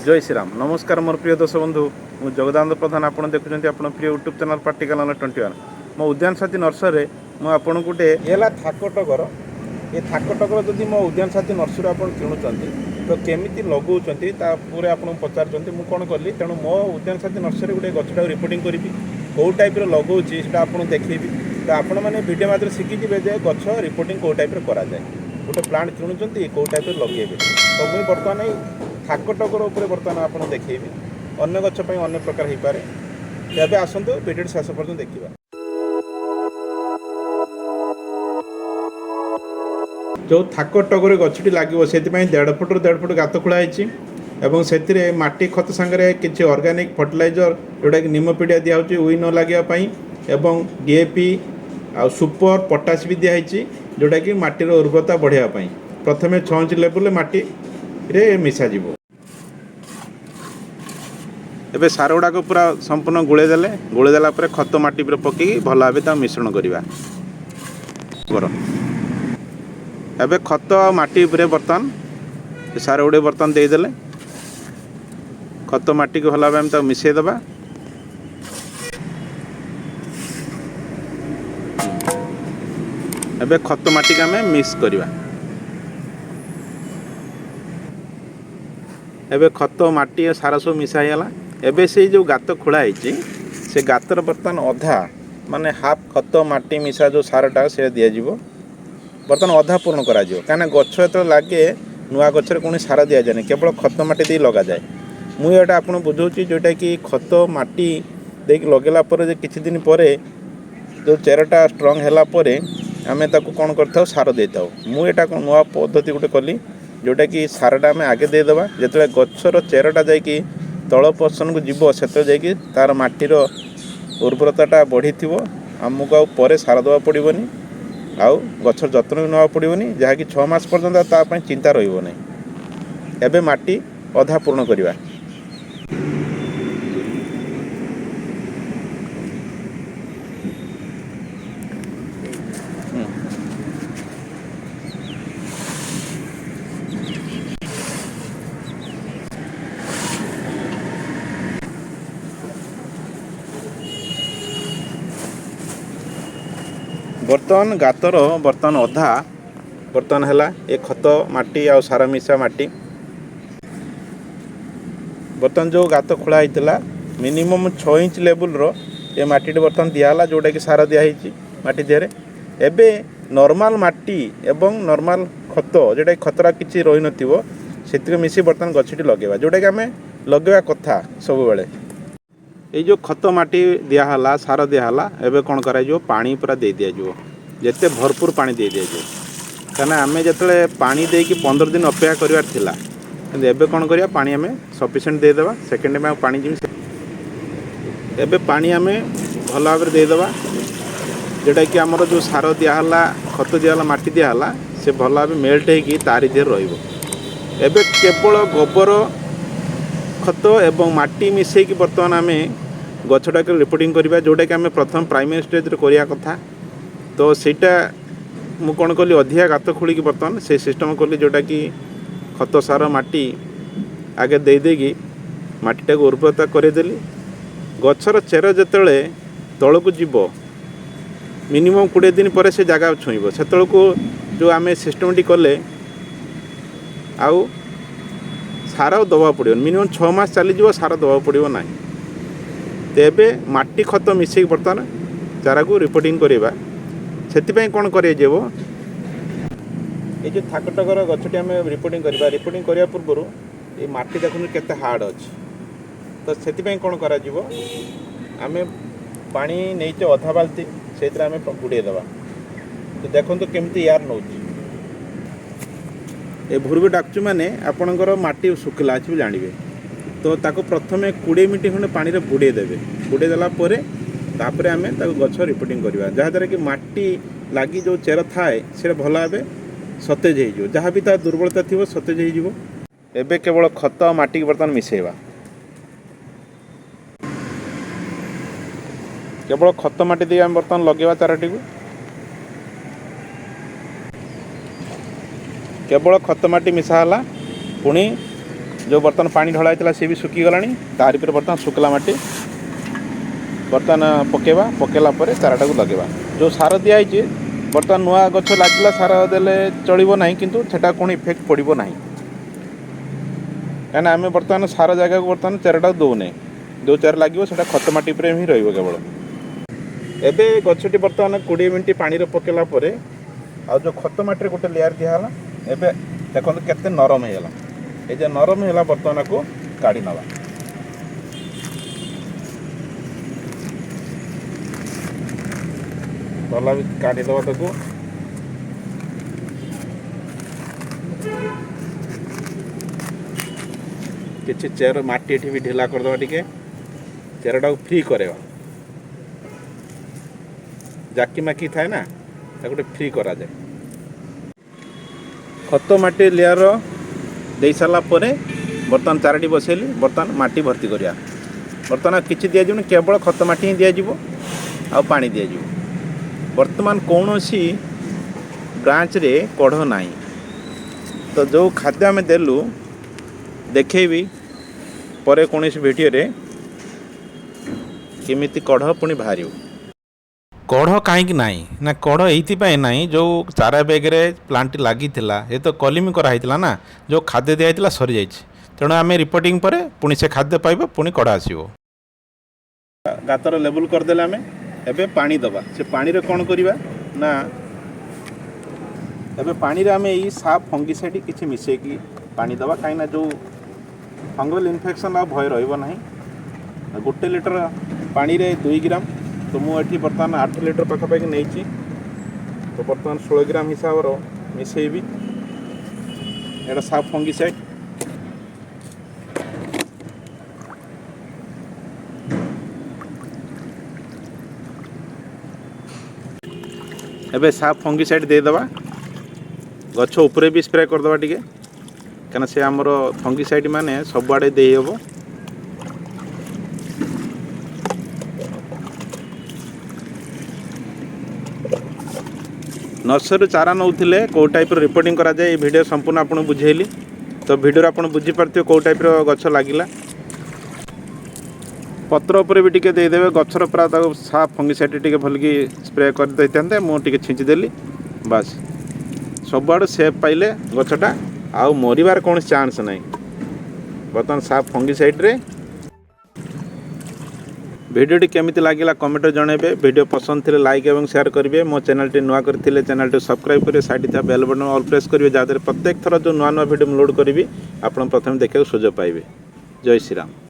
ଜୟ ଶ୍ରୀରାମ। ନମସ୍କାର ମୋର ପ୍ରିୟ ଦର୍ଶକ ବନ୍ଧୁ, ମୁଁ ଜଗଦାନନ୍ଦ ପ୍ରଧାନ। ଆପଣ ଦେଖୁଛନ୍ତି ଆପଣ ପ୍ରିୟ ୟୁଟ୍ୟୁବ୍ ଚ୍ୟାନେଲ୍ ପ୍ରାକ୍ଟିକାଲ 21। ମୋ ଉଦ୍ୟାନ ସାଥୀ ନର୍ସରୀରେ ମୁଁ ଆପଣଙ୍କୁ ଗୋଟେ ଇଏ ହେଲା ଥାକ ଟଗର। ଏ ଥାକ ଟଗର ଯଦି ମୋ ଉଦ୍ୟାନ ସାଥୀ ନର୍ସରୀରୁ ଆପଣ କିଣୁଛନ୍ତି, ତ କେମିତି ଲଗାଉଛନ୍ତି ତା ଉପରେ ଆପଣଙ୍କୁ ପଚାରୁଛନ୍ତି। ମୁଁ କ'ଣ କଲି, ତେଣୁ ମୋ ଉଦ୍ୟାନ ସାଥୀ ନର୍ସରୀ ଗୋଟେ ଗଛଟାକୁ ରିପୋର୍ଟିଂ କରିବି, କେଉଁ ଟାଇପ୍ର ଲଗାଉଛି ସେଇଟା ଆପଣଙ୍କୁ ଦେଖେଇବି। ତ ଆପଣମାନେ ଭିଡ଼ିଓ ମାଧ୍ୟମରେ ଶିଖିଯିବେ ଯେ ଗଛ ରିପୋର୍ଟିଂ କେଉଁ ଟାଇପ୍ର କରାଯାଏ, ଗୋଟେ ପ୍ଲାଣ୍ଟ କିଣୁଛନ୍ତି କେଉଁ ଟାଇପ୍ର ଲଗେଇବେ। ତ ମୁଁ ବର୍ତ୍ତମାନ ଏଇ ଥାକ ଟଗର ଉପରେ ବର୍ତ୍ତମାନ ଆପଣଙ୍କୁ ଦେଖେଇବି, ଅନ୍ୟ ଗଛ ପାଇଁ ଅନ୍ୟ ପ୍ରକାର ହେଇପାରେ। ତେବେ ଆସନ୍ତୁ ଭିଡ଼ିଓଟି ଶେଷ ପର୍ଯ୍ୟନ୍ତ ଦେଖିବା। ଯେଉଁ ଥାକ ଟଗର ଗଛଟି ଲାଗିବ, ସେଥିପାଇଁ 1.5 ଫୁଟରୁ 1.5 ଫୁଟ ଗାତ ଖୋଳା ହେଇଛି ଏବଂ ସେଥିରେ ମାଟି ଖତ ସାଙ୍ଗରେ କିଛି ଅର୍ଗାନିକ୍ ଫର୍ଟିଲାଇଜର, ଯେଉଁଟାକି ନିମ ପିଡ଼ିଆ ଦିଆହେଉଛି ଉଇ ନ ଲାଗିବା ପାଇଁ, ଏବଂ ଡିଏପି ଆଉ ସୁପର ପଟାସ ବି ଦିଆହେଇଛି, ଯେଉଁଟାକି ମାଟିର ଉର୍ବରତା ବଢ଼ାଇବା ପାଇଁ। ପ୍ରଥମେ 6 ଇଞ୍ଚ ଲେବୁଲରେ ମାଟିରେ ମିଶାଯିବ। ଏବେ ସାର ଗୁଡ଼ାକ ପୁରା ସମ୍ପୂର୍ଣ୍ଣ ଗୋଳେଇ ଦେଲେ। ଗୋଳେଇ ଦେଲା ପରେ ଖତ ମାଟି ଉପରେ ପକେଇକି ଭଲ ଭାବେ ତାକୁ ମିଶ୍ରଣ କରିବା କର। ଏବେ ଖତ ଆଉ ମାଟି ଉପରେ ବର୍ତ୍ତମାନ ସାର ଗୁଡ଼ିକ ବର୍ତ୍ତମାନ ଦେଇଦେଲେ। ଖତ ମାଟିକୁ ଭଲ ଭାବେ ଆମେ ତାକୁ ମିଶାଇ ଦେବା। ଏବେ ଖତ ମାଟିକୁ ଆମେ ମିକ୍ସ କରିବା। ଏବେ ଖତ ମାଟି ଆଉ ସାର ସବୁ ମିଶା ହେଇଗଲା। ଏବେ ସେଇ ଯେଉଁ ଗାତ ଖୋଳା ହେଇଛି, ସେ ଗାତର ବର୍ତ୍ତମାନ ଅଧା, ମାନେ ହାଫ୍ ଖତ ମାଟି ମିଶା ଯେଉଁ ସାରଟା ସେଇଟା ଦିଆଯିବ। ବର୍ତ୍ତମାନ ଅଧା ପୂରଣ କରାଯିବ, କାହିଁକିନା ଗଛ ଯେତେବେଳେ ଲାଗେ, ନୂଆ ଗଛରେ କୌଣସି ସାର ଦିଆଯାଏନି, କେବଳ ଖତ ମାଟି ଦେଇ ଲଗାଯାଏ। ମୁଁ ଏଇଟା ଆପଣଙ୍କୁ ବୁଝାଉଛି, ଯେଉଁଟାକି ଖତ ମାଟି ଦେଇକି ଲଗାଇଲା ପରେ ଯେ କିଛି ଦିନ ପରେ ଯେଉଁ ଚେରଟା ଷ୍ଟ୍ରଙ୍ଗ ହେଲା ପରେ ଆମେ ତାକୁ କ'ଣ କରିଥାଉ, ସାର ଦେଇଥାଉ। ମୁଁ ଏଇଟା କ'ଣ ନୂଆ ପଦ୍ଧତି ଗୋଟେ କଲି, ଯେଉଁଟାକି ସାରଟା ଆମେ ଆଗେ ଦେଇଦେବା। ଯେତେବେଳେ ଗଛର ଚେରଟା ଯାଇକି ତଳ ପୋର୍ସନକୁ ଯିବ, ସେତେବେଳେ ଯାଇକି ତା'ର ମାଟିର ଉର୍ବରତାଟା ବଢ଼ିଥିବ। ଆମକୁ ଆଉ ପରେ ସାର ଦେବାକୁ ପଡ଼ିବନି ଆଉ ଗଛର ଯତ୍ନ ବି ନେବାକୁ ପଡ଼ିବନି, ଯାହାକି 6 ମାସ ପର୍ଯ୍ୟନ୍ତ ତା ପାଇଁ ଚିନ୍ତା ରହିବ ନାହିଁ। ଏବେ ମାଟି ଅଧା ପୂରଣ କରିବା। ବର୍ତ୍ତମାନ ଗାତର ବର୍ତ୍ତମାନ ଅଧା ବର୍ତ୍ତମାନ ହେଲା ଏ ଖତ ମାଟି ଆଉ ସାର ମିଶା ମାଟି। ବର୍ତ୍ତମାନ ଯେଉଁ ଗାତ ଖୋଳା ହେଇଥିଲା, ମିନିମମ୍ 6 ଇଞ୍ଚ ଲେବୁଲର ଏ ମାଟିଟି ବର୍ତ୍ତମାନ ଦିଆହେଲା, ଯେଉଁଟାକି ସାର ଦିଆହେଇଛି ମାଟି ଦେହରେ। ଏବେ ନର୍ମାଲ ମାଟି ଏବଂ ନର୍ମାଲ ଖତ, ଯେଉଁଟାକି ଖତରା କିଛି ରହିନଥିବ, ସେଥିରେ ମିଶି ବର୍ତ୍ତମାନ ଗଛଟି ଲଗାଇବା, ଯେଉଁଟାକି ଆମେ ଲଗାଇବା କଥା ସବୁବେଳେ। ଏଇ ଯେଉଁ ଖତ ମାଟି ଦିଆହେଲା, ସାର ଦିଆହେଲା, ଏବେ କ'ଣ କରାଯିବ? ପାଣି ପୁରା ଦେଇ ଦିଆଯିବ, ଯେତେ ଭରପୁର ପାଣି ଦେଇ ଦିଆଯିବ। କାହିଁକିନା ଆମେ ଯେତେବେଳେ ପାଣି ଦେଇକି 15 ଦିନ ଅପେକ୍ଷା କରିବାର ଥିଲା, କିନ୍ତୁ ଏବେ କ'ଣ କରିବା? ପାଣି ଆମେ ସଫିସିଏଣ୍ଟ ଦେଇଦେବା। ସେକେଣ୍ଡ ଟାଇମ୍ ଆଉ ପାଣି ଯେମିତି ଏବେ ପାଣି ଆମେ ଭଲ ଭାବରେ ଦେଇଦେବା, ଯେଉଁଟାକି ଆମର ଯେଉଁ ସାର ଦିଆହେଲା, ଖତ ଦିଆହେଲା, ମାଟି ଦିଆହେଲା, ସେ ଭଲ ଭାବେ ମେଲ୍ଟ ହେଇକି ତାରି ଦେହରେ ରହିବ। ଏବେ କେବଳ ଗୋବର ଖତ ଏବଂ ମାଟି ମିଶାଇକି ବର୍ତ୍ତମାନ ଆମେ ଗଛଟାକୁ ରିପୋର୍ଟିଂ କରିବା, ଯେଉଁଟାକି ଆମେ ପ୍ରଥମ ପ୍ରାଇମେରୀ ଷ୍ଟେଜ୍ରେ କରିବା କଥା। ତ ସେଇଟା ମୁଁ କ'ଣ କଲି, ଅଧିକା ଗାତ ଖୋଳିକି ବର୍ତ୍ତମାନ ସେ ସିଷ୍ଟମ୍ କଲି, ଯେଉଁଟାକି ଖତ ସାର ମାଟି ଆଗେ ଦେଇ ଦେଇକି ମାଟିଟାକୁ ଉର୍ବରତା କରେଇଦେଲି। ଗଛର ଚେର ଯେତେବେଳେ ତଳକୁ ଯିବ, ମିନିମମ୍ 20 ଦିନ ପରେ ସେ ଜାଗା ଛୁଇଁବ। ସେତେବେଳକୁ ଯେଉଁ ଆମେ ସିଷ୍ଟମ୍ଟି କଲେ, ଆଉ ସାର ଦେବାକୁ ପଡ଼ିବନି। ମିନିମମ୍ 6 ମାସ ଚାଲିଯିବ, ସାର ଦେବାକୁ ପଡ଼ିବ ନାହିଁ। ତେବେ ମାଟି ଖତ ମିଶେଇକି ବର୍ତ୍ତମାନ ଚାରାକୁ ରିପୋର୍ଟିଂ କରିବା। ସେଥିପାଇଁ କ'ଣ କରାଯିବ? ଏଇ ଯେଉଁ ଥାକଟଗର ଗଛଟି ଆମେ ରିପୋର୍ଟିଂ କରିବା, ରିପୋର୍ଟିଂ କରିବା ପୂର୍ବରୁ ଏ ମାଟି ଦେଖନ୍ତୁ କେତେ ହାର୍ଡ଼ ଅଛି। ତ ସେଥିପାଇଁ କ'ଣ କରାଯିବ? ଆମେ ପାଣି ନେଇଛେ ଅଧା ବାଲ୍ଟି, ସେଇଥିରେ ଆମେ ବୁଡ଼େଇ ଦେବା। ତ ଦେଖନ୍ତୁ କେମିତି ଏୟାର ନେଉଛି। ଏ ଭୁରୁବି ଡାକୁଛୁ ମାନେ ଆପଣଙ୍କର ମାଟି ଶୁଖିଲା ଅଛି ବୋଲି ଜାଣିବେ। ତ ତାକୁ ପ୍ରଥମେ 20 ମିନିଟ୍ ଖଣ୍ଡେ ପାଣିରେ ବୁଡ଼େଇ ଦେବେ। ବୁଡ଼େଇ ଦେଲା ପରେ ତାପରେ ଆମେ ତାକୁ ଗଛ ରିପୋର୍ଟିଂ କରିବା, ଯାହାଦ୍ୱାରା କି ମାଟି ଲାଗି ଯେଉଁ ଚେର ଥାଏ, ସେଇଟା ଭଲ ଭାବେ ସତେଜ ହେଇଯିବ। ଯାହା ବି ତା ଦୁର୍ବଳତା ଥିବ, ସତେଜ ହେଇଯିବ। ଏବେ କେବଳ ଖତ ଆଉ ମାଟିକି ବର୍ତ୍ତମାନ ମିଶାଇବା। କେବଳ ଖତ ମାଟି ଦେଇ ଆମେ ବର୍ତ୍ତମାନ ଲଗେଇବା ଚାରାଟିକୁ। କେବଳ ଖତ ମାଟି ମିଶା ହେଲା। ପୁଣି ଯେଉଁ ବର୍ତ୍ତମାନ ପାଣି ଢଳା ହେଇଥିଲା ସେ ବି ଶୁଖିଗଲାଣି। ତାରି ଉପରେ ବର୍ତ୍ତମାନ ଶୁଖିଲା ମାଟି ବର୍ତ୍ତମାନ ପକାଇବା। ପକାଇଲା ପରେ ଚାରାଟାକୁ ଲଗାଇବା। ଯେଉଁ ସାର ଦିଆହେଇଛି, ବର୍ତ୍ତମାନ ନୂଆ ଗଛ ଲାଗିଲା, ସାର ଦେଲେ ଚଳିବ ନାହିଁ, କିନ୍ତୁ ସେଟା କ'ଣ ଇଫେକ୍ଟ ପଡ଼ିବ ନାହିଁ, କାହିଁକିନା ଆମେ ବର୍ତ୍ତମାନ ସାର ଜାଗାକୁ ବର୍ତ୍ତମାନ ଚାରାଟାକୁ ଦେଉନେ। ଯେଉଁ ଚାରା ଲାଗିବ ସେଇଟା ଖତ ମାଟି ଉପରେ ହିଁ ରହିବ କେବଳ। ଏବେ ଗଛଟି ବର୍ତ୍ତମାନ 20 ମିନିଟ୍ ପାଣିରେ ପକାଇଲା ପରେ ଆଉ ଯେଉଁ ଖତ ମାଟିରେ ଗୋଟେ ଲେୟାର ଦିଆହେଲା, ଏବେ ଦେଖନ୍ତୁ କେତେ ନରମ ହେଇଗଲା। ଏ ଯେ ନରମ ହେଲା, ବର୍ତ୍ତମାନ ଆକୁ କାଢ଼ି ନେବା। ଭଲ ବି କାଢ଼ିଦେବା ତାକୁ। କିଛି ଚେର ମାଟି ଏଠି ବି ଢିଲା କରିଦେବା ଟିକେ, ଚେରଟାକୁ ଫ୍ରି କରାଇବା। ଜାକି ମାକି ଥାଏ ନା, ତାକୁ ଟିକେ ଫ୍ରି କରାଯାଏ। ଖତ ମାଟି ଲେୟାର ଦେଇ ସାରିଲା ପରେ ବର୍ତ୍ତମାନ ଚାରାଟି ବସେଇଲି। ବର୍ତ୍ତମାନ ମାଟି ଭର୍ତ୍ତି କରିବା। ବର୍ତ୍ତମାନ ଆଉ କିଛି ଦିଆଯିବନି, କେବଳ ଖତ ମାଟି ହିଁ ଦିଆଯିବ ଆଉ ପାଣି ଦିଆଯିବ। ବର୍ତ୍ତମାନ କୌଣସି ବ୍ରାଞ୍ଚରେ କଢ଼ ନାହିଁ। ତ ଯେଉଁ ଖାଦ୍ୟ ଆମେ ଦେଲୁ, ଦେଖେଇବି ପରେ କୌଣସି ଭିଡ଼ିଓରେ କେମିତି କଢ଼ ପୁଣି ବାହାରିବ। କଢ଼ କାହିଁକି ନାହିଁ ନା, କଢ଼ ଏଇଥିପାଇଁ ନାହିଁ, ଯେଉଁ ଚାରା ବେଗରେ ପ୍ଲାଣ୍ଟଟି ଲାଗିଥିଲା ଏ ତ କଲିମି କରାହେଇଥିଲା ନା, ଯେଉଁ ଖାଦ୍ୟ ଦିଆହେଇଥିଲା ସରିଯାଇଛି। ତେଣୁ ଆମେ ରିପୋର୍ଟିଂ ପରେ ପୁଣି ସେ ଖାଦ୍ୟ ପାଇବ, ପୁଣି କଢ଼ ଆସିବ। ଗାତର ଲେବୁଲ୍ କରିଦେଲେ ଆମେ ଏବେ ପାଣି ଦେବା। ସେ ପାଣିରେ କ'ଣ କରିବା ନା, ଏବେ ପାଣିରେ ଆମେ ଏଇ ସାଫ୍ ଫଙ୍ଗିସାଇଡ଼ କିଛି ମିଶାଇକି ପାଣି ଦେବା, କାହିଁକିନା ଯେଉଁ ଫଙ୍ଗଲ ଇନଫେକ୍ସନ୍ ଆଉ ଭୟ ରହିବ ନାହିଁ। 1 ଲିଟର ପାଣିରେ 2 ଗ୍ରାମ। ତ ମୁଁ ଏଠି ବର୍ତ୍ତମାନ 8 ଲିଟର ପାଖାପାଖି ନେଇଛି, ତ ବର୍ତ୍ତମାନ 16 ଗ୍ରାମ ହିସାବର ମିଶାଇବି। ଏଇଟା ସାଫ୍ ଫଙ୍ଗିସାଇଡ଼। ଏବେ ସାଫ୍ ଫଙ୍ଗିସାଇଡ଼ ଦେଇଦେବା। ଗଛ ଉପରେ ବି ସ୍ପ୍ରେ କରିଦେବା ଟିକେ, କାହିଁକିନା ସେ ଆମର ଫଙ୍ଗିସାଇଡ଼ ମାନେ ସବୁଆଡ଼େ ଦେଇହେବ। ନର୍ସରୀରୁ ଚାରା ନେଉଥିଲେ କେଉଁ ଟାଇପ୍ର ରିପୋର୍ଟିଂ କରାଯାଏ, ଏଇ ଭିଡ଼ିଓ ସମ୍ପୂର୍ଣ୍ଣ ଆପଣଙ୍କୁ ବୁଝେଇଲି। ତ ଭିଡ଼ିଓରେ ଆପଣ ବୁଝିପାରୁଥିବେ କେଉଁ ଟାଇପ୍ର ଗଛ ଲାଗିଲା। ପତ୍ର ଉପରେ ବି ଟିକେ ଦେଇଦେବେ। ଗଛର ପୁରା ତାକୁ ସାଫ୍ ଫଙ୍ଗିସାଇଡ଼ ଟିକେ ଭଲକି ସ୍ପ୍ରେ କରିଦେଇଥାନ୍ତେ, ମୁଁ ଟିକେ ଛିଞ୍ଚିଦେଲି। ବାସ୍, ସବୁଆଡ଼ୁ ସେଫ୍ ପାଇଲେ ଗଛଟା ଆଉ ମରିବାର କୌଣସି ଚାନ୍ସ ନାହିଁ। ବର୍ତ୍ତମାନ ସାଫ୍ ଫଙ୍ଗିସାଇଡ଼ରେ ଭିଡ଼ିଓଟି କେମିତି ଲାଗିଲା କମେଣ୍ଟରେ ଜଣାଇବେ। ଭିଡ଼ିଓ ପସନ୍ଦ ଥିଲେ ଲାଇକ୍ ଏବଂ ସେୟାର କରିବେ। ମୋ ଚ୍ୟାନେଲଟି ନୂଆ କରିଥିଲେ ଚ୍ୟାନେଲଟି ସବସ୍କ୍ରାଇବ୍ କରିବେ, ସାଇଡ଼୍ ଥିବା ବେଲ୍ ବଟନ୍ ଅଲ୍ ପ୍ରେସ୍ କରିବେ, ଯାହାଦ୍ୱାରା ପ୍ରତ୍ୟେକ ଥର ଯେଉଁ ନୂଆ ନୂଆ ଭିଡ଼ିଓ ମୁଁ ଲୋଡ଼୍ କରିବି ଆପଣ ପ୍ରଥମେ ଦେଖିବାକୁ ସୁଯୋଗ ପାଇବେ। ଜୟ ଶ୍ରୀରାମ।